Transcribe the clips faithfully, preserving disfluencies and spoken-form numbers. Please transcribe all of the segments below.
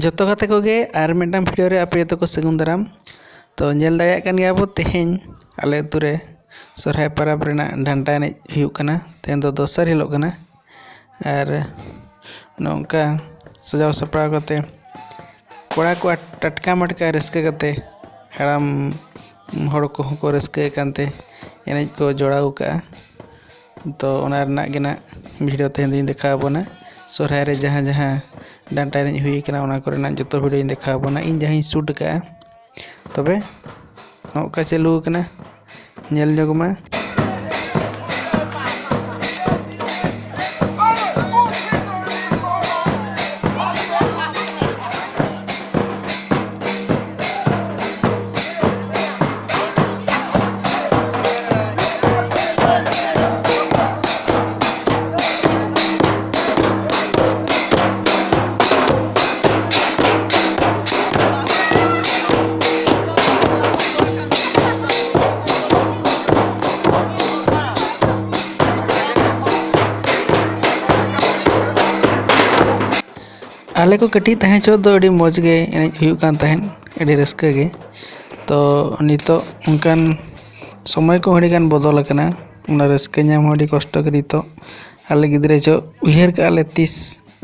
ᱡᱚᱛᱚ ᱜᱟᱛᱮ ᱠᱚᱜᱮ ᱟᱨ ᱢᱤᱫᱴᱟᱝ video ᱨᱮ ᱟᱯᱮ ᱡᱚᱛᱚ ᱠᱚ ᱥᱟᱹᱜᱩᱱ ᱫᱟᱨᱟᱢ᱾ ᱛᱚ, ᱧᱮᱞ ᱫᱟᱲᱮᱭᱟᱜ ᱠᱟᱱ ᱜᱮᱭᱟ ᱵᱚ, ᱛᱮᱦᱮᱧ ᱟᱞᱮ ᱟᱹᱛᱩ ᱨᱮ ᱥᱚᱨᱦᱟᱭ ᱯᱚᱨᱚᱵᱽ ᱨᱮᱱᱟᱜ ᱰᱟᱱᱴᱟ ᱮᱱᱮᱡ ᱦᱩᱭᱩᱜ ᱠᱟᱱᱟ᱾ ᱛᱮᱦᱮᱧ ᱫᱚ ᱫᱚᱥᱟᱨ ᱦᱤᱞᱳᱜ ᱠᱟᱱᱟ᱾ ᱟᱨ ᱱᱚᱝᱠᱟ ᱥᱟᱡᱟᱣ ᱥᱟᱯᱲᱟᱣ ᱠᱟᱛᱮ ᱠᱚᱲᱟ ᱠᱚ ᱴᱟᱴᱠᱟ ᱢᱟᱴᱠᱟ ᱨᱟᱹᱥᱠᱟᱹ ᱠᱟᱛᱮ ᱦᱟᱲᱟᱢ ᱦᱚᱲ ᱠᱚᱦᱚᱸ ᱠᱚ ᱨᱟᱹᱥᱠᱟᱹ ᱟᱠᱟᱱ ᱛᱮ ᱮᱱᱮᱡ ᱠᱚ ᱡᱚᱲᱟᱣ ᱟᱠᱟᱫᱼᱟ᱾ ᱛᱚ, ᱚᱱᱟ ᱨᱮᱱᱟᱜ ᱜᱮ ᱱᱟᱜ video ᱛᱮᱦᱮᱧ ᱫᱚᱧ ᱫᱮᱠᱷᱟᱣ ᱟᱵᱚᱱᱟ᱾ ᱥᱚᱨᱦᱟᱭ ᱨᱮ ᱡᱟᱦᱟᱸ ᱡᱟᱦᱟᱸ ᱰᱟᱱᱴᱟ ᱮᱱᱮᱡ ᱦᱩᱭ ᱟᱠᱟᱱᱟ, ᱚᱱᱟ ᱠᱚᱨᱮᱱᱟᱜ ᱡᱚᱛᱚ videoᱧ ᱫᱮᱠᱷᱟᱣ ᱟᱵᱚᱱᱟ, ᱤᱧ ᱡᱟᱦᱟᱸᱧ shoot ᱟᱠᱟᱫᱼᱟ᱾ ᱛᱚᱵᱮ ᱱᱚᱝᱠᱟ ᱪᱟᱹᱞᱩ ᱟᱠᱟᱱᱟ, ᱧᱮᱞ ᱧᱚᱜᱽ ᱢᱟ᱾ ᱟᱞᱮ ᱠᱚ ᱠᱟᱹᱴᱤᱡ ᱛᱟᱦᱮᱸ ᱡᱚᱦᱚᱜ ᱫᱚ ᱟᱹᱰᱤ ᱢᱚᱡᱽ ᱜᱮ ᱮᱱᱮᱡ ᱦᱩᱭᱩᱜ ᱠᱟᱱ ᱛᱟᱦᱮᱸᱫ, ᱟᱹᱰᱤ ᱨᱟᱹᱥᱠᱟᱹ ᱜᱮ᱾ ᱛᱚ, ᱱᱤᱛᱚᱜ ᱚᱱᱠᱟᱱ ᱥᱚᱢᱚᱭ ᱠᱚ ᱟᱹᱰᱤ ᱜᱟᱱ ᱵᱚᱫᱚᱞ ᱟᱠᱟᱱᱟ, ᱚᱱᱟ ᱨᱟᱹᱥᱠᱟᱹ ᱧᱟᱢ ᱦᱚᱸ ᱟᱹᱰᱤ ᱠᱚᱥᱴᱚ ᱜᱮ᱾ ᱱᱤᱛᱚᱜ ᱟᱞᱮ ᱜᱤᱫᱽᱨᱟᱹ ᱡᱚᱦᱚᱜ ᱩᱭᱦᱟᱹᱨ ᱠᱟᱜᱼᱟ ᱞᱮ, ᱛᱤᱥ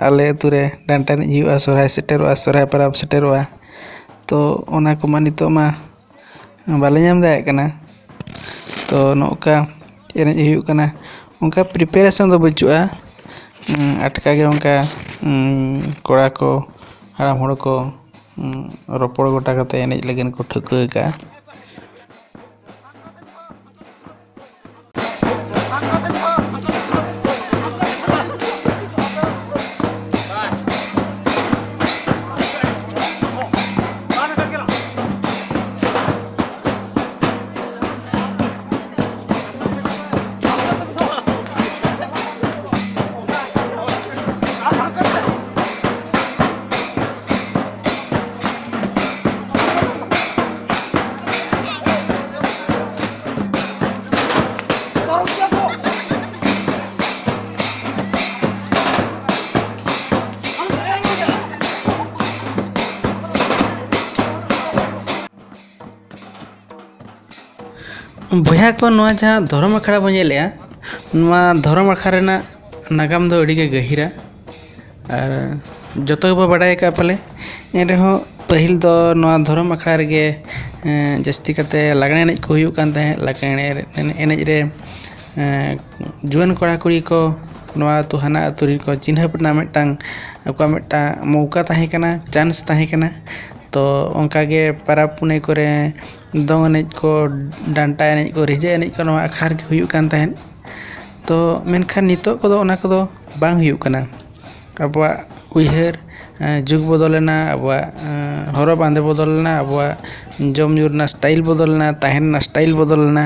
ᱟᱞᱮ ᱟᱹᱛᱩ ᱨᱮ ᱰᱟᱱᱴᱟ ᱮᱱᱮᱡ ᱦᱩᱭᱩᱜᱼᱟ, ᱥᱚᱨᱦᱟᱭ ᱥᱮᱴᱮᱨᱚᱜᱼᱟ, ᱥᱚᱨᱦᱟᱭ ᱯᱚᱨᱚᱵᱽ ᱥᱮᱴᱮᱨᱚᱜᱼᱟ᱾ ᱛᱚ, ᱚᱱᱟ ᱠᱚᱢᱟ ᱱᱤᱛᱚᱜ ᱢᱟ ᱵᱟᱞᱮ ᱧᱟᱢ ᱫᱟᱲᱮᱭᱟᱜ ᱠᱟᱱᱟ᱾ ᱛᱚ, ᱱᱚᱝᱠᱟ ᱮᱱᱮᱡ ᱦᱩᱭᱩᱜ ᱠᱟᱱᱟ, ᱚᱱᱠᱟ preparation ᱫᱚ ᱵᱟᱹᱪᱩᱜᱼᱟ᱾ ᱩᱸ, ᱟᱴᱠᱟ ᱜᱮ ᱚᱱᱠᱟ, ᱩᱸ, ᱠᱚᱲᱟ ᱠᱚ, ᱦᱟᱲᱟᱢ ᱦᱚᱲ ᱠᱚ, ᱩᱸ, ᱨᱚᱯᱚᱲ ᱜᱚᱴᱟ ᱠᱟᱛᱮ ᱮᱱᱮᱡ ᱞᱟᱹᱜᱤᱫ ᱠᱚ ᱴᱷᱟᱹᱣᱠᱟᱹ ᱟᱠᱟᱫᱼᱟ᱾ ᱵᱚᱭᱦᱟ ᱠᱚ, ᱱᱚᱣᱟ ᱡᱟᱦᱟᱸ ᱫᱷᱚᱨᱚᱢ ᱟᱠᱷᱲᱟ ᱵᱚᱱ ᱧᱮᱞᱮᱜᱼᱟ, ᱱᱚᱣᱟ ᱫᱷᱚᱨᱚᱢ ᱟᱠᱷᱲᱟ ᱨᱮᱱᱟᱜ ᱱᱟᱜᱟᱢ ᱫᱚ ᱟᱹᱰᱤ ᱜᱮ ᱜᱟᱹᱦᱤᱨᱟ᱾ ᱟᱨ ᱡᱚᱛᱚ ᱜᱮᱵᱚ ᱵᱟᱰᱟᱭ ᱟᱠᱟᱫᱼᱟ ᱯᱟᱞᱮ᱾ ᱮᱱ ᱨᱮᱦᱚᱸ ᱯᱟᱹᱦᱤᱞ ᱫᱚ ᱱᱚᱣᱟ ᱫᱷᱚᱨᱚᱢ ᱟᱠᱷᱲᱟ ᱨᱮᱜᱮ, ᱮᱸ, ᱡᱟᱹᱥᱛᱤ ᱠᱟᱛᱮ ᱞᱟᱜᱽᱬᱮ ᱮᱱᱮᱡ ᱠᱚ ᱦᱩᱭᱩᱜ ᱠᱟᱱ ᱛᱟᱦᱮᱸᱫ᱾ ᱞᱟᱜᱽᱬᱮ ᱮᱱᱮᱡ ᱨᱮ, ᱮᱱᱮᱡ ᱨᱮ, ᱮᱸ, ᱡᱩᱣᱟᱹᱱ ᱠᱚᱲᱟ ᱠᱩᱲᱤ ᱠᱚ ᱱᱚᱣᱟ ᱟᱹᱛᱩ ᱦᱟᱱᱟ ᱟᱹᱛᱩ ᱨᱮᱱ ᱠᱚ ᱪᱤᱱᱦᱟᱹᱯ ᱨᱮᱱᱟᱜ ᱢᱤᱫᱴᱟᱝ, ᱟᱠᱚᱣᱟᱜ ᱢᱤᱫᱴᱟᱝ ᱢᱚᱣᱠᱟ ᱛᱟᱦᱮᱸ ᱠᱟᱱᱟ, ᱪᱟᱱᱥ ᱛᱟᱦᱮᱸ ᱠᱟᱱᱟ᱾ ᱛᱚ ᱚᱱᱠᱟ ᱜᱮ ᱯᱟᱨᱟᱵᱽ ᱯᱩᱱᱟᱹᱭ ᱠᱚᱨᱮ ᱫᱚᱝ ᱮᱱᱮᱡ ᱠᱚ, ᱰᱟᱱᱴᱟ ᱮᱱᱮᱡ ᱠᱚ, ᱨᱤᱡᱟᱹ ᱮᱱᱮᱡ ᱠᱚ ᱱᱚᱣᱟ ᱟᱠᱷᱲᱟ ᱨᱮᱜᱮ ᱦᱩᱭᱩᱜ ᱠᱟᱱ ᱛᱟᱦᱮᱸᱫ᱾ ᱛᱚ ᱢᱮᱱᱠᱷᱟᱱ ᱱᱤᱛᱚᱜ ᱠᱚᱫᱚ ᱚᱱᱟ ᱠᱚᱫᱚ ᱵᱟᱝ ᱦᱩᱭᱩᱜ ᱠᱟᱱᱟ᱾ ᱟᱵᱚᱣᱟᱜ ᱩᱭᱦᱟᱹᱨ, ᱮᱸ, ᱡᱩᱜᱽ ᱵᱚᱫᱚᱞᱮᱱᱟ, ᱟᱵᱚᱣᱟᱜ, ᱮᱸ, ᱦᱚᱨᱚᱜ ᱵᱟᱸᱫᱮ ᱵᱚᱫᱚᱞᱮᱱᱟ, ᱟᱵᱚᱣᱟᱜ ᱡᱚᱢ ᱧᱩ ᱨᱮᱱᱟᱜ ᱥᱴᱟᱭᱤᱞ ᱵᱚᱫᱚᱞᱮᱱᱟ, ᱛᱟᱦᱮᱱ ᱨᱮᱱᱟᱜ ᱥᱴᱟᱭᱤᱞ ᱵᱚᱫᱚᱞᱮᱱᱟ᱾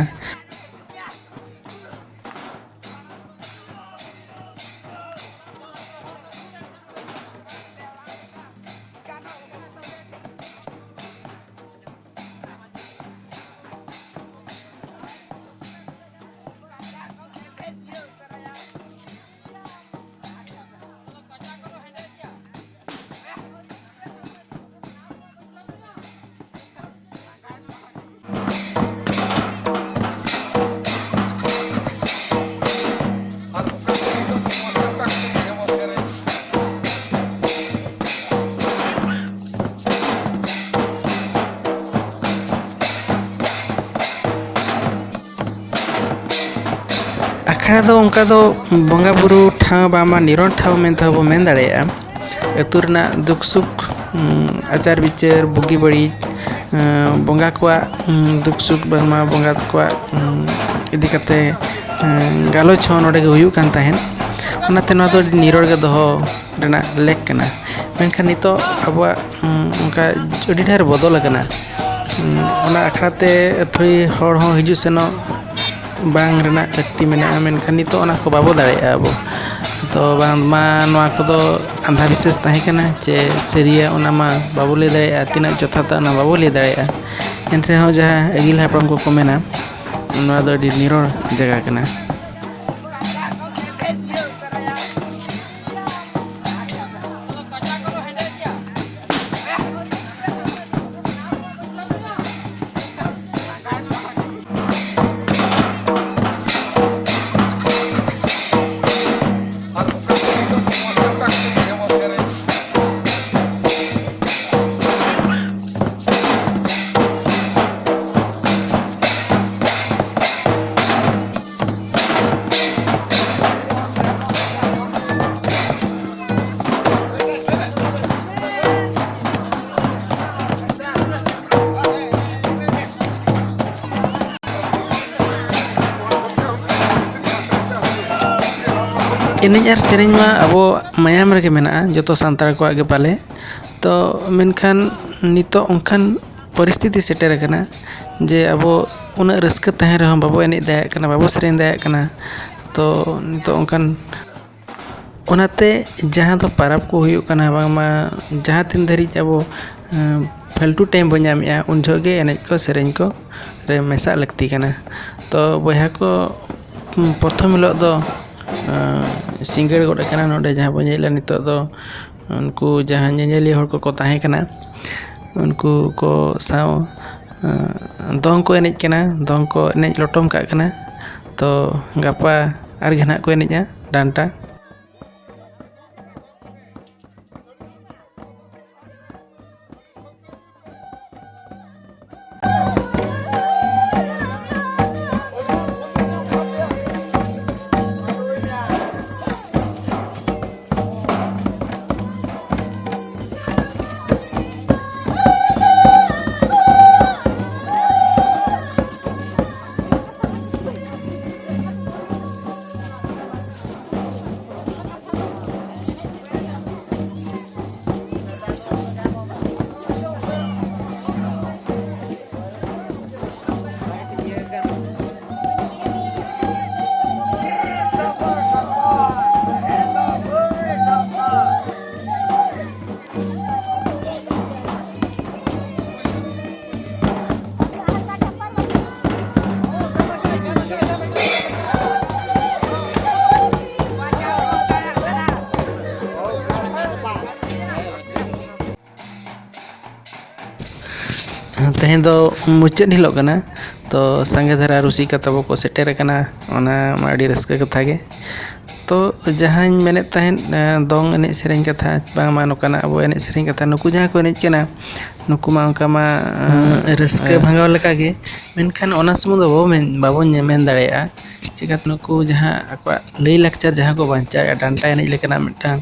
ᱟᱠᱷᱲᱟ ᱫᱚ ᱚᱱᱠᱟ ᱫᱚ ᱵᱚᱸᱜᱟ ᱵᱩᱨᱩ ᱴᱷᱟᱶ ᱵᱟᱝᱢᱟ ᱱᱤᱨᱚᱱ ᱴᱷᱟᱶ ᱢᱮᱱᱛᱮ ᱦᱚᱸ ᱵᱚ ᱢᱮᱱ ᱫᱟᱲᱮᱭᱟᱜᱼᱟ᱾ ᱟᱹᱛᱩ ᱨᱮᱱᱟᱜ ᱫᱩᱠ ᱥᱩᱠ, ᱩᱸ, ᱟᱪᱟᱨ ᱵᱤᱪᱟᱹᱨ, ᱵᱩᱜᱤ ᱵᱟᱹᱲᱤᱡ, ᱩᱸ, ᱵᱚᱸᱜᱟ ᱠᱚᱣᱟᱜ, ᱩᱸ, ᱫᱩᱠ ᱥᱩᱠ ᱵᱟᱝᱢᱟ ᱵᱚᱸᱜᱟ ᱠᱚᱣᱟᱜ, ᱩᱸ, ᱤᱫᱤ ᱠᱟᱛᱮ, ᱩᱸ, ᱜᱟᱞᱚᱪ ᱦᱚᱸ ᱱᱚᱰᱮ ᱜᱮ ᱦᱩᱭᱩᱜ ᱠᱟᱱ ᱛᱟᱦᱮᱸᱫ᱾ ᱚᱱᱟᱛᱮ ᱱᱚᱣᱟ ᱫᱚ ᱟᱹᱰᱤ ᱱᱤᱨᱚᱲ ᱜᱮ ᱫᱚᱦᱚ ᱨᱮᱱᱟᱜ ᱞᱮᱠ ᱠᱟᱱᱟ᱾ ᱢᱮᱱᱠᱷᱟᱱ ᱱᱤᱛᱚᱜ ᱟᱵᱚᱣᱟᱜ, ᱩᱸ, ᱚᱱᱠᱟ ᱟᱹᱰᱤ ᱰᱷᱮᱨ ᱵᱚᱫᱚᱞ ᱟᱠᱟᱱᱟ᱾ ᱩᱸ, ᱚᱱᱟ ᱟᱠᱷᱲᱟ ᱛᱮ ᱟᱹᱛᱷᱟᱹᱲᱤ ᱦᱚᱲ ᱦᱚᱸ ᱦᱤᱡᱩᱜ ᱥᱮᱱᱚᱜ ᱵᱟᱝ ᱨᱮᱱᱟᱜ ᱞᱟᱹᱠᱛᱤ ᱢᱮᱱᱟᱜᱼᱟ, ᱢᱮᱱᱠᱷᱟᱱ ᱱᱤᱛᱚᱜ ᱚᱱᱟ ᱠᱚ ᱵᱟᱵᱚ ᱫᱟᱲᱮᱭᱟᱜᱼᱟ ᱟᱵᱚ᱾ ᱛᱚ ᱵᱟᱝᱢᱟ ᱱᱚᱣᱟ ᱠᱚᱫᱚ ᱟᱸᱫᱷᱟ ᱵᱤᱥᱥᱟᱹᱥ ᱛᱟᱦᱮᱸ ᱠᱟᱱᱟ, ᱪᱮ ᱥᱟᱹᱨᱤᱭᱟ, ᱚᱱᱟ ᱢᱟ ᱵᱟᱵᱚ ᱞᱟᱹᱭ ᱫᱟᱲᱮᱭᱟᱜᱼᱟ, ᱛᱤᱱᱟᱹᱜ ᱡᱚᱛᱷᱟᱛᱟ ᱚᱱᱟ ᱵᱟᱵᱚ ᱞᱟᱹᱭ ᱫᱟᱲᱮᱭᱟᱜᱼᱟ᱾ ᱮᱱ ᱨᱮᱦᱚᱸ ᱡᱟᱦᱟᱸ ᱟᱹᱜᱤᱞ ᱦᱟᱯᱲᱟᱢ ᱠᱚᱠᱚ ᱢᱮᱱᱟ, ᱱᱚᱣᱟ ᱫᱚ ᱟᱹᱰᱤ ᱱᱤᱨᱚᱲ ᱡᱟᱭᱜᱟ ᱠᱟᱱᱟ᱾ ᱮᱱᱮᱡ ᱟᱨ ᱥᱮᱨᱮᱧ ᱢᱟ ᱟᱵᱚ ᱢᱟᱭᱟᱢ ᱨᱮᱜᱮ ᱢᱮᱱᱟᱜᱼᱟ, ᱡᱚᱛᱚ ᱥᱟᱱᱛᱟᱲ ᱠᱚᱣᱟᱜ ᱜᱮ ᱯᱟᱞᱮ᱾ ᱛᱚ ᱢᱮᱱᱠᱷᱟᱱ ᱱᱤᱛᱚᱜ ᱚᱱᱠᱟᱱ ᱯᱚᱨᱤᱥᱛᱷᱤᱛᱤ ᱥᱮᱴᱮᱨ ᱟᱠᱟᱱᱟ ᱡᱮ ᱟᱵᱚ ᱩᱱᱟᱹᱜ ᱨᱟᱹᱥᱠᱟᱹ ᱛᱟᱦᱮᱸ ᱨᱮᱦᱚᱸ ᱵᱟᱵᱚ ᱮᱱᱮᱡ ᱫᱟᱲᱮᱭᱟᱜ ᱠᱟᱱᱟ, ᱵᱟᱵᱚ ᱥᱮᱨᱮᱧ ᱫᱟᱲᱮᱭᱟᱜ ᱠᱟᱱᱟ᱾ ᱛᱚ ᱱᱤᱛᱚᱜ ᱚᱱᱠᱟᱱ, ᱚᱱᱟᱛᱮ ᱡᱟᱦᱟᱸ ᱫᱚ ᱯᱟᱨᱟᱵᱽ ᱠᱚ ᱦᱩᱭᱩᱜ ᱠᱟᱱᱟ, ᱵᱟᱝᱢᱟ ᱡᱟᱦᱟᱸ ᱛᱤᱱ ᱫᱷᱟᱹᱨᱤᱡ ᱟᱵᱚ ᱯᱷᱟᱞᱛᱩ ᱴᱟᱭᱤᱢ ᱵᱚᱱ ᱧᱟᱢᱮᱫᱼᱟ, ᱩᱱ ᱡᱚᱦᱚᱜ ᱜᱮ ᱮᱱᱮᱡ ᱠᱚ ᱥᱮᱨᱮᱧ ᱠᱚ ᱨᱮ ᱢᱮᱥᱟᱜ ᱞᱟᱹᱠᱛᱤ ᱠᱟᱱᱟ᱾ ᱛᱚ ᱵᱚᱭᱦᱟ ᱠᱚ, ᱯᱨᱚᱛᱷᱚᱢ ᱦᱤᱞᱳᱜ ᱫᱚ ᱥᱤᱸᱜᱟᱹᱲ ᱜᱚᱫ ᱟᱠᱟᱱᱟ᱾ ᱱᱚᱰᱮ ᱡᱟᱦᱟᱸ ᱵᱚᱱ ᱧᱮᱞᱮᱫᱼᱟ ᱱᱤᱛᱚᱜ ᱫᱚ, ᱩᱱᱠᱩ ᱡᱟᱦᱟᱸ ᱧᱮᱧᱮᱞᱤᱭᱟᱹ ᱦᱚᱲ ᱠᱚᱠᱚ ᱛᱟᱦᱮᱸ ᱠᱟᱱᱟ, ᱩᱱᱠᱩ ᱠᱚ ᱥᱟᱶ ᱫᱚᱝ ᱠᱚ ᱮᱱᱮᱡ ᱠᱟᱱᱟ, ᱫᱚᱝ ᱠᱚ ᱮᱱᱮᱡ ᱞᱚᱴᱚᱢ ᱠᱟᱜ ᱠᱟᱱᱟ᱾ ᱛᱚ ᱜᱟᱯᱟ ᱟᱨᱜᱮ ᱱᱟᱦᱟᱜ ᱠᱚ ᱮᱱᱮᱡᱼᱟ ᱰᱟᱱᱴᱟ᱾ ᱛᱮᱦᱮᱧ ᱫᱚ ᱢᱩᱪᱟᱹᱫ ᱦᱤᱞᱳᱜ ᱠᱟᱱᱟ, ᱛᱚ ᱥᱟᱸᱜᱮ ᱫᱷᱟᱨᱟ ᱨᱩᱥᱤᱠᱟ ᱛᱟᱵᱚ ᱠᱚ ᱥᱮᱴᱮᱨ ᱟᱠᱟᱱᱟ, ᱚᱱᱟ ᱢᱟ ᱟᱹᱰᱤ ᱨᱟᱹᱥᱠᱟᱹ ᱠᱟᱛᱷᱟ ᱜᱮ᱾ ᱛᱚ ᱡᱟᱦᱟᱸᱧ ᱢᱮᱱᱮᱫ ᱛᱟᱦᱮᱸᱫ, ᱮᱸ, ᱫᱚᱝ ᱮᱱᱮᱡ ᱥᱮᱨᱮᱧ ᱠᱟᱛᱷᱟ, ᱵᱟᱝᱢᱟ ᱱᱚᱝᱠᱟᱱᱟᱜ ᱟᱵᱚ ᱮᱱᱮᱡ ᱥᱮᱨᱮᱧ ᱠᱟᱛᱷᱟ, ᱱᱩᱠᱩ ᱡᱟᱦᱟᱸ ᱠᱚ ᱮᱱᱮᱡ ᱠᱟᱱᱟ, ᱱᱩᱠᱩ ᱢᱟ ᱚᱱᱠᱟ ᱢᱟ, ᱮᱸ, ᱨᱟᱹᱥᱠᱟᱹ ᱮᱸ, ᱵᱷᱟᱜᱟᱣ ᱞᱮᱠᱟ ᱜᱮ, ᱢᱮᱱᱠᱷᱟᱱ ᱚᱱᱟ ᱥᱩᱢᱩᱝ ᱫᱚ ᱵᱟᱵᱚ ᱢᱮᱱ, ᱵᱟᱵᱚᱱ ᱧᱮ-, ᱢᱮᱱ ᱫᱟᱲᱮᱭᱟᱜᱼᱟ᱾ ᱪᱤᱠᱟᱹᱛᱮ ᱱᱩᱠᱩ ᱡᱟᱦᱟᱸ ᱟᱠᱚᱣᱟᱜ ᱞᱟᱹᱭᱼᱞᱟᱠᱪᱟᱨ ᱡᱟᱦᱟᱸ ᱠᱚ ᱵᱟᱧᱪᱟᱣᱮᱫᱼᱟ, ᱰᱟᱱᱴᱟ ᱮᱱᱮᱡ ᱞᱮᱠᱟᱱᱟᱜ ᱢᱤᱫᱴᱟᱝ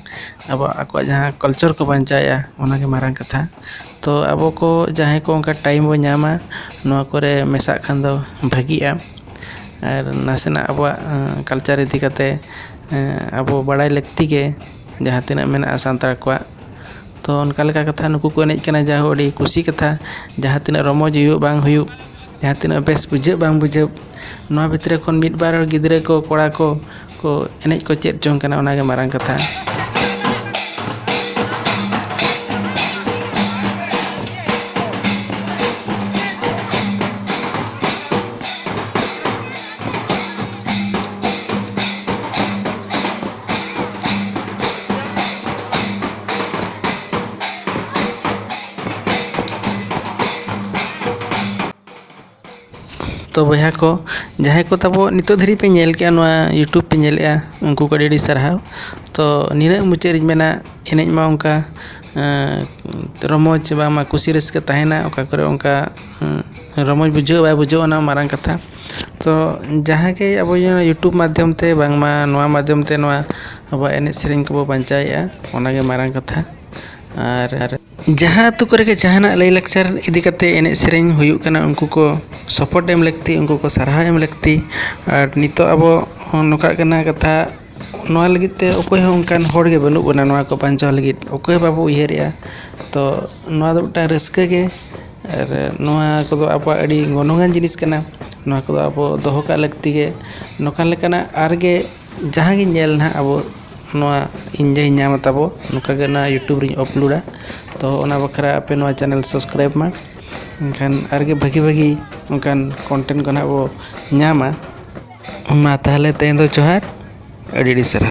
ᱟᱵᱚ, ᱟᱠᱚᱣᱟᱜ ᱡᱟᱦᱟᱸ culture ᱠᱚ ᱵᱟᱧᱪᱟᱣᱮᱫᱼᱟ, ᱚᱱᱟᱜᱮ ᱢᱟᱨᱟᱝ ᱠᱟᱛᱷᱟ᱾ ᱛᱚ ᱟᱵᱚ ᱠᱚ ᱡᱟᱦᱟᱸᱭ ᱠᱚ ᱚᱱᱠᱟ time ᱵᱚ ᱧᱟᱢᱟ, ᱱᱚᱣᱟ ᱠᱚᱨᱮ ᱢᱮᱥᱟᱜ ᱠᱷᱟᱱ ᱫᱚ ᱵᱷᱟᱹᱜᱤᱜᱼᱟ᱾ ᱟᱨ ᱱᱟᱥᱮᱱᱟᱜ ᱟᱵᱚᱣᱟᱜ, ᱟᱸ, culture ᱤᱫᱤ ᱠᱟᱛᱮ, ᱟᱵᱚ ᱵᱟᱲᱟᱭ ᱞᱟᱹᱠᱛᱤ ᱜᱮ ᱡᱟᱦᱟᱸ ᱛᱤᱱᱟᱹᱜ ᱢᱮᱱᱟᱜᱼᱟ ᱥᱟᱱᱛᱟᱲ ᱠᱚᱣᱟᱜ᱾ ᱛᱚ ᱚᱱᱠᱟ ᱞᱮᱠᱟ ᱠᱟᱛᱷᱟ, ᱱᱩᱠᱩ ᱠᱚ ᱮᱱᱮᱡ ᱠᱟᱱᱟ, ᱡᱟᱦᱳ ᱟᱹᱰᱤ ᱠᱩᱥᱤ ᱠᱟᱛᱷᱟ᱾ ᱡᱟᱦᱟᱸ ᱛᱤᱱᱟᱹᱜ ᱨᱚᱢᱚᱡᱽ ᱦᱩᱭᱩᱜ ᱵᱟᱝ ᱦᱩᱭᱩᱜ, ᱡᱟᱦᱟᱸ ᱛᱤᱱᱟᱹᱜ ᱵᱮᱥ ᱵᱩᱡᱷᱟᱹᱜ ᱵᱟᱝ ᱵᱩᱡᱷᱟᱹᱜ, ᱱᱚᱣᱟ ᱵᱷᱤᱛᱨᱤ ᱠᱷᱚᱱ ᱢᱤᱫ ᱵᱟᱨ ᱦᱚᱲ ᱜᱤᱫᱽᱨᱟᱹ ᱠᱚ, ᱠᱚᱲᱟ ᱠᱚ, ᱠᱚ ᱮᱱᱮᱡ ᱠᱚ ᱪᱮᱫ ᱡᱚᱝ ᱠᱟᱱᱟ, ᱚᱱᱟᱜᱮ ᱢᱟᱨᱟᱝ ᱠᱟᱛᱷᱟ᱾ ᱛᱚ ᱵᱚᱭᱦᱟ ᱠᱚ, ᱡᱟᱦᱟᱸᱭ ᱠᱚ ᱛᱟᱵᱚ ᱱᱤᱛᱚᱜ ᱫᱷᱟᱹᱨᱤᱡ ᱯᱮ ᱧᱮᱞ ᱠᱮᱜᱼᱟ, ᱱᱚᱣᱟ YouTube ᱯᱮ ᱧᱮᱞᱮᱜᱼᱟ, ᱩᱱᱠᱩ ᱠᱚ ᱟᱹᱰᱤ ᱟᱹᱰᱤ ᱥᱟᱨᱦᱟᱣ᱾ ᱛᱚ ᱱᱤᱱᱟᱹᱜ ᱢᱩᱪᱟᱹᱫ ᱨᱤᱧ ᱢᱮᱱᱟ, ᱮᱱᱮᱡ ᱢᱟ ᱚᱱᱠᱟ, ᱮᱸ, ᱨᱚᱢᱚᱡᱽ ᱵᱟᱝᱢᱟ ᱠᱩᱥᱤ ᱨᱟᱹᱥᱠᱟᱹ ᱛᱟᱦᱮᱱᱟ, ᱚᱠᱟ ᱠᱚᱨᱮ ᱚᱱᱠᱟ, ᱮᱸ, ᱨᱚᱢᱚᱡᱽ ᱵᱩᱡᱷᱟᱹᱜ ᱵᱟᱭ ᱵᱩᱡᱷᱟᱹᱜ, ᱚᱱᱟ ᱢᱟᱨᱟᱝ ᱠᱟᱛᱷᱟ᱾ ᱛᱚ ᱡᱟᱦᱟᱸ ᱜᱮ ᱟᱵᱚ YouTube ᱢᱟᱫᱽᱫᱷᱚᱢ ᱛᱮ, ᱵᱟᱝᱢᱟ ᱱᱚᱣᱟ ᱢᱟᱫᱽᱫᱷᱚᱢ ᱛᱮ ᱱᱚᱣᱟ ᱟᱵᱚᱣᱟᱜ ᱮᱱᱮᱡ ᱥᱮᱨᱮᱧ ᱠᱚᱵᱚ ᱵᱟᱧᱪᱟᱣᱮᱜᱼᱟ, ᱚᱱᱟᱜᱮ ᱢᱟᱨᱟᱝ ᱠᱟᱛᱷᱟ᱾ ᱟᱨ ᱡᱟᱦᱟᱸ ᱟᱹᱛᱩ ᱠᱚᱨᱮ ᱜᱮ ᱡᱟᱦᱟᱱᱟᱜ ᱞᱟᱹᱭᱼᱞᱟᱠᱪᱟᱨ ᱤᱫᱤ ᱠᱟᱛᱮ ᱮᱱᱮᱡ ᱥᱮᱨᱮᱧ ᱦᱩᱭᱩᱜ ᱠᱟᱱᱟ, ᱩᱱᱠᱩ ᱠᱚ support ᱮᱢ ᱞᱟᱹᱠᱛᱤ, ᱩᱱᱠᱩ ᱠᱚ ᱥᱟᱨᱦᱟᱣ ᱮᱢ ᱞᱟᱹᱠᱛᱤ᱾ ᱟᱨ ᱱᱤᱛᱚᱜ ᱟᱵᱚ ᱱᱚᱝᱠᱟᱜ ᱠᱟᱱᱟ ᱠᱟᱛᱷᱟ, ᱱᱚᱣᱟ ᱞᱟᱹᱜᱤᱫ ᱛᱮ ᱚᱠᱚᱭ ᱦᱚᱸ ᱚᱱᱠᱟᱱ ᱦᱚᱲ ᱜᱮ ᱵᱟᱹᱱᱩᱜ ᱵᱚᱱᱟ, ᱱᱚᱣᱟ ᱠᱚ ᱵᱟᱧᱪᱟᱣ ᱞᱟᱹᱜᱤᱫ ᱚᱠᱚᱭ ᱦᱚᱸ ᱵᱟᱵᱚ ᱩᱭᱦᱟᱹᱨᱮᱜᱼᱟ᱾ ᱛᱚ ᱱᱚᱣᱟ ᱫᱚ ᱢᱤᱫᱴᱟᱝ ᱨᱟᱹᱥᱠᱟᱹ ᱜᱮ, ᱟᱨ ᱱᱚᱣᱟ ᱠᱚᱫᱚ ᱟᱵᱚᱣᱟᱜ ᱟᱹᱰᱤ ᱜᱚᱱᱚᱝᱟᱱ ᱡᱤᱱᱤᱥ ᱠᱟᱱᱟ᱾ ᱱᱚᱣᱟ ᱠᱚᱫᱚ ᱟᱵᱚ ᱫᱚᱦᱚ ᱠᱟᱜ ᱞᱟᱹᱠᱛᱤ ᱜᱮ᱾ ᱱᱚᱝᱠᱟ ᱞᱮᱠᱟᱱᱟᱜ ᱟᱨ ᱜᱮ ᱡᱟᱦᱟᱸ ᱜᱮ ᱧᱮᱞ ᱱᱟᱦᱟᱜ ᱟᱵᱚ ᱱᱚᱣᱟ ᱤᱧ ᱡᱟᱦᱟᱸᱧ ᱧᱟᱢᱟ ᱛᱟᱵᱚ, ᱱᱚᱝᱠᱟ ᱜᱮ ᱱᱚᱣᱟ YouTube ᱨᱤᱧ ᱟᱯᱞᱳᱰᱟ᱾ ᱛᱚ ᱚᱱᱟ ᱵᱟᱠᱷᱨᱟ ᱟᱯᱮ ᱱᱚᱣᱟ ᱪᱮᱱᱮᱞ ᱥᱟᱵᱥᱠᱨᱟᱭᱤᱵᱽ ᱢᱟ, ᱮᱱᱠᱷᱟᱱ ᱟᱨ ᱜᱮ ᱵᱷᱟᱹᱜᱤ ᱵᱷᱟᱹᱜᱤ ᱚᱱᱠᱟᱱ ᱠᱚᱱᱴᱮᱱᱴ ᱠᱚ ᱱᱟᱦᱟᱜ ᱵᱚ ᱧᱟᱢᱟ᱾ ᱢᱟ ᱛᱟᱦᱚᱞᱮ ᱛᱮᱦᱮᱧ ᱫᱚ ᱡᱚᱦᱟᱨ, ᱟᱹᱰᱤ ᱟᱹᱰᱤ ᱥᱟᱨᱦᱟᱣ᱾